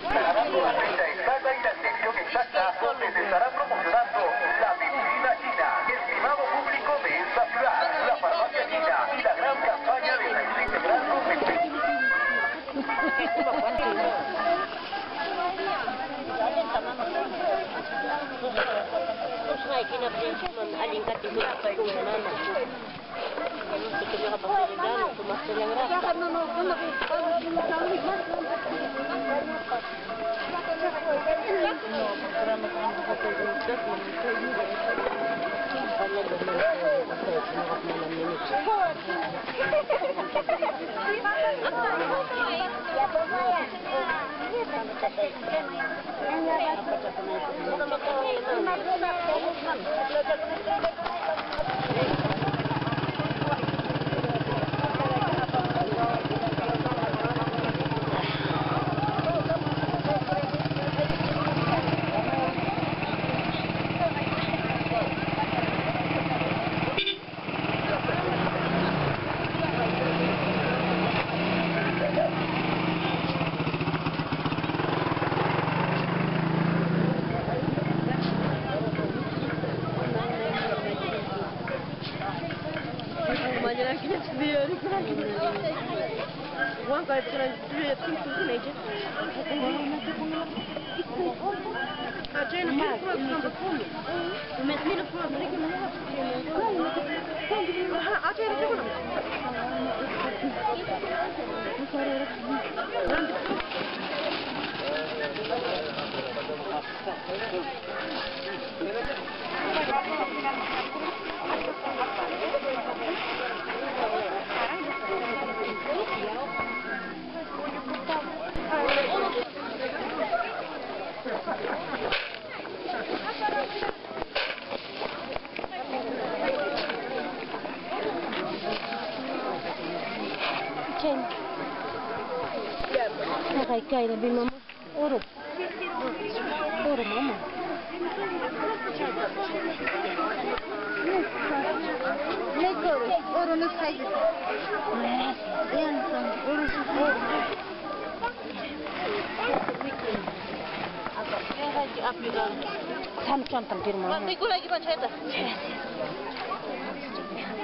Grabando la fecha exacta y la dirección exacta donde se estará promocionando la medicina china, estimado público de esta ciudad, la farmacia china y la gran campaña de la integral con Mama. Oro. Oro, mama. Oro no sai.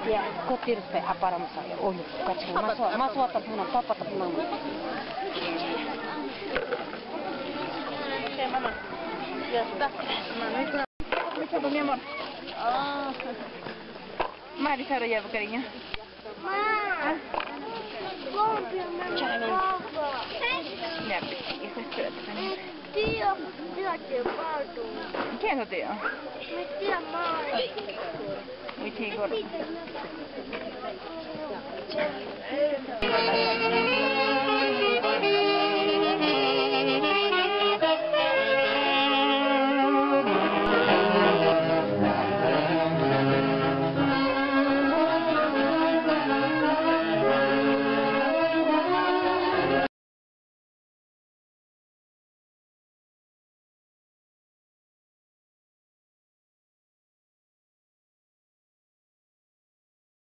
Ya, kotiruspa aparamusaya. Oye, kachka, maswata puna, papata puna. Mamá, ya está. Mamá, mi amor. Mari, ahora llevo, cariño. Ma, Ya, hijo, espérate. Tío, tío, te. ¿Quién es tu tío? Mi tía Mari. Muy chico.